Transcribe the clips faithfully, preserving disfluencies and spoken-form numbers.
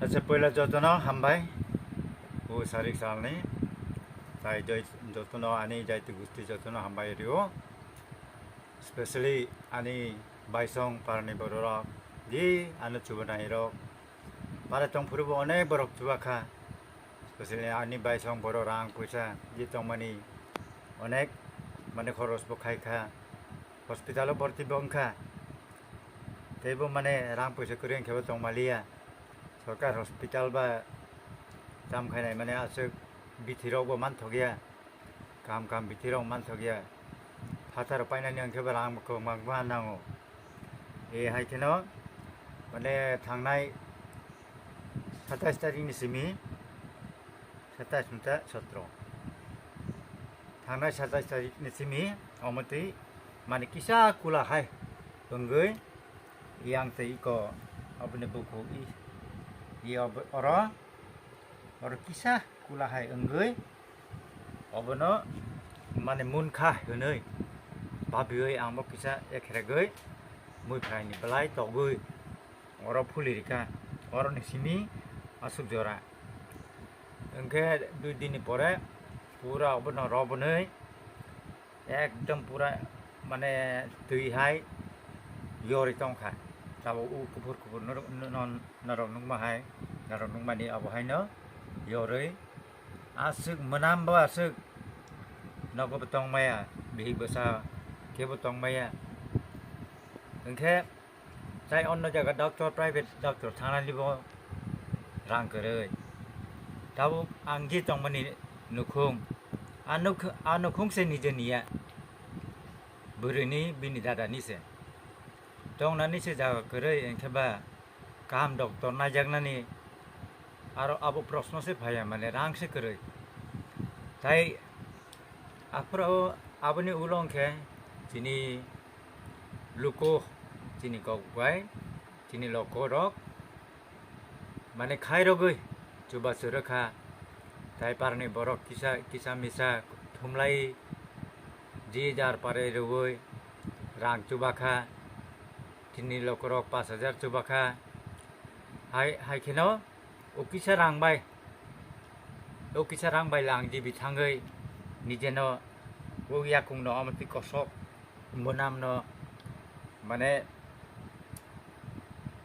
Acha, poila jotono hambai, o sarik salni, tai joi-, jotono ani jaiti gusti jotono hambai rio, specially ani baisong parani bororok, di ano chubanai rok, para tongphuru bo onek borok chubakha, specially ani baisong borok rang puisa di tongmani onek mane khoros bo khaikha. Hospital o borti bo wngkha, teibo mane rang puisa kwrwi wngkhe bo tongmaliya. Sorkar hospital ba tam khainai mane aswk bithi rok bo manthokya, kaham kaham bithi rok manthokya. Phatar painani wngkhe bo rang kwbangma nango. E hai kheno mane thangnai satais tarikni simi, satais mata sotro. Thangnai satais tarikni simi omo twi mani kisa kula hai wngwi yang tei iko oboni bukhuk i, i ob-, oro, oro kisa kula hai wngwi obono mani munkha hwnwi babiwi ang bo kisa ekheregwi mui phaini belai togwi oro phuli rikha, oroni simi aswk jora. Hwnkhe dui dinni pore pura obono robonwi ekdom pura mane twi hai yorwi tongkha. Tabuk o kuphur kuphur norok, no-, no-, norok nukma hai, norok nukmani abo haino yorwi aswk mwnam bo aswk nogo bo tongmaya, bihik bwsa kebo tongmaya. Hwnkhe tai onno jaga doctor, private doctor thangnani bo rang kwrwi. Tabuk ang je tongmani nukhung, a nukh-, a nukhung se nije niya, bwrwini bini dadani se. Tongnani se jaga kwrwi, hwnkhe ba kaham doctor naijaknani aro abo proshno se phaiya, mane rang se kwrwi. Tai aphuru aboni ulo hwnkhe chini luku, chini kok bai, chini lokorok mane khairogwi chubachu rwkha, tai parni borok kisa, kisa misa thumlai, je jar pare rwui rang chubakha, chini lokorok pash hajar chubakha, hai, hai kheno o kisa rang bai, o kisa rang bai lang jibi thangwi nijeno o yakungno omo twi kosok mwnamno mane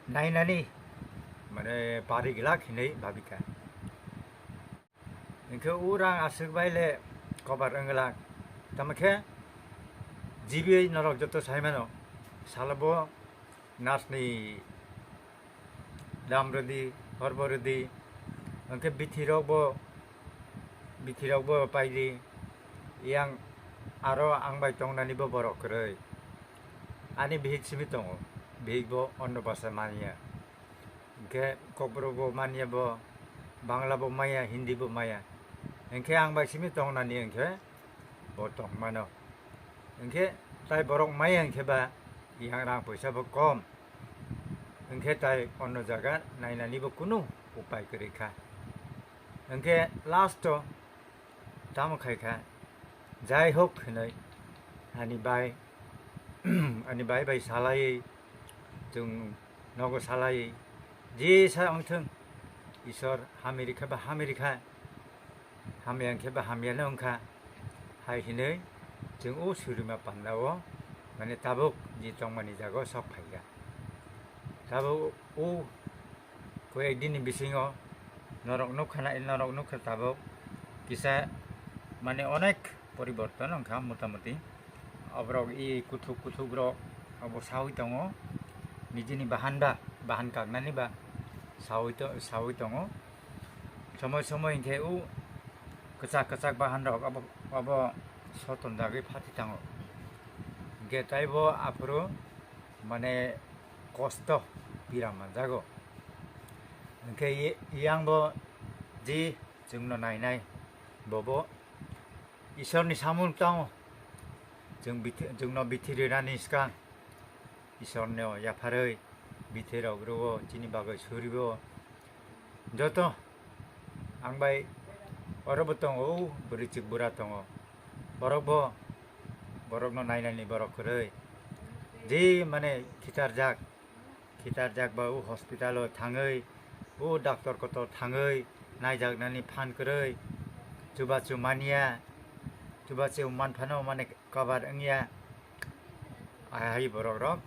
nainani mane pari glak hinwi babikha. Hwnkhe o rang aswk bai le kobar wng glak. Tamo khe G B I norok joto sai mano, salo bo nurse ni dam rwdi, hor bo rwdi, hwnkhe bithi rok bo, bithi rok bo paidi, yang aro ang bai tongnani bo borok kwrwi. Ani bihik simi tongo, bihik bo onno basa manya. Hwnkhe Kokborok bo manya bo, Bangla bo maya, Hindi bo maya. Hwnkhe ang bai simi tongnani hwnkhe bo tongmano. Hwnkhe tai borok maya hwnkhe ba yang rang poisa bo kom. Hwnkhe tai onno jaga nainani bo kunu upai kwrwi kha. Hwnkhe last o tamo khai kha, jai hok hinwi ani bai, ani bai bai salaiwi, chwng nogo salaiwi, je sa wngthwng, Isor hamiri kha ba hamiri kha, hamya wngkhe ba hamyano wngkha, hai hinwi chwng o surima pandao, mane, tabuk je tongmani jagao sok phaikha. Tabuk o Koi ek din ni bisingo norok nukha na, norok nukha tabuk kisa mane onek poriborton wngkha motamoti. Oborok i kuthuk kuthuk rok obo sawi tongo, nijini bahan ba, bahan kaknani ba sawi to-, sawi tongo. Somoi somoi hinkhe o kwchak kwchak bahan rok obo, obo soton jagwi phatwi tango. Hinkhe taibo aphuru mane kosto pira manjago. Hinkhe ye-, yang bo je chwngno nainai, bobo Isorni samung tango. Chwng bithi-, chwngno bithi rinani swkang Isorno yapharwi bithi rok rwo, chini bagwi suribo. Joto ang bai oro bo tongo, o bwrwi chwk bura tongo. Borok bo, borokno nainani borok kwrwi. Je mane khitarjak, Kitarjak ba o hospital o thangwi, o doctor kotor thangwi naijaknani phan kwrwi, chubachu manya, chubachu manphano mane cover wngya. Ahai borok rok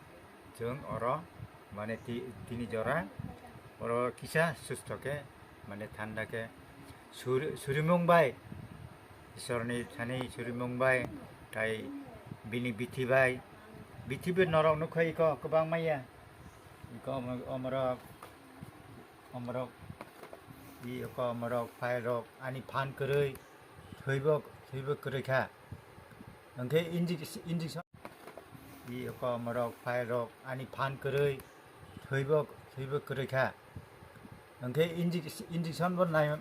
chwng oro mane ti-, tini jora oro kisa susto khe mane thanda khe sur-, surimung bai, Isorni thani surimung bai, tai bini bithi bai, bithi bai norok nukha iko kwbang maya, iko omorok, omorok, i iko omorok, phairok, ani phan kwrwi, thwibo, thwibo kwrwi kha. Hwnkhe injek-, injection, i iko omorok, phairok, ani phan kwrwi, thwibo, thwibo kwrwi kha. Hwnkhe injek-, injection bo nai,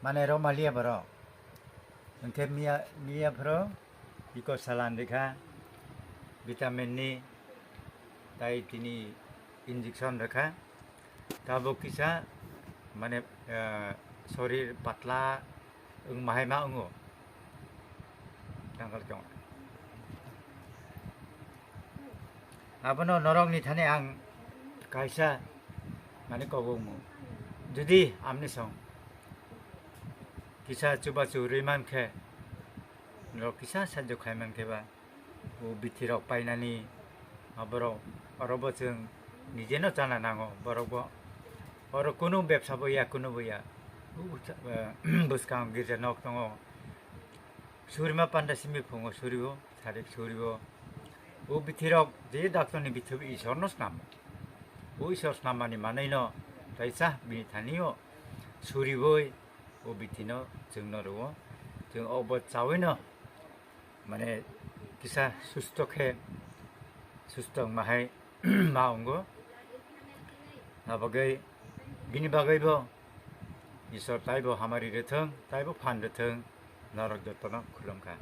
mane rw maliya borok. Hwnkhe miya, miya phoro iko salan rikha, vitamin ni, tai tini injection rikha. Tabuk kisa, mane, eh, sorir patla wng mahai ma wngo. Tangkal chong. Abono norokni thani ang kaisa mane kobongmo. Jodi amni song kisa chubachu rwi mankhe, norok kisa sajjo khai mankhe ba, o bithi rok painani, aborok, orobo chwng nijeno chana nango, borokbo. Oro kunu bepsa bo ya, kunu bo ya. O bwsa-, eh, bwskang girja nok tongo. Surima panda simi phungo surio, sarik surio. O bithirok je doctor ni bithi bo Isor no snamo. O Isor snamani manwi no kaisa bini thani o suriwi o bithi no chwng no rwo. Chwng o bo chawi no mane kisa susto khe susto wngma hai ma wngo. Abagwi bini bagwi bo Isor taibo hamari rwthwng, taibo phan rwthwng, norok jotono khulumkha.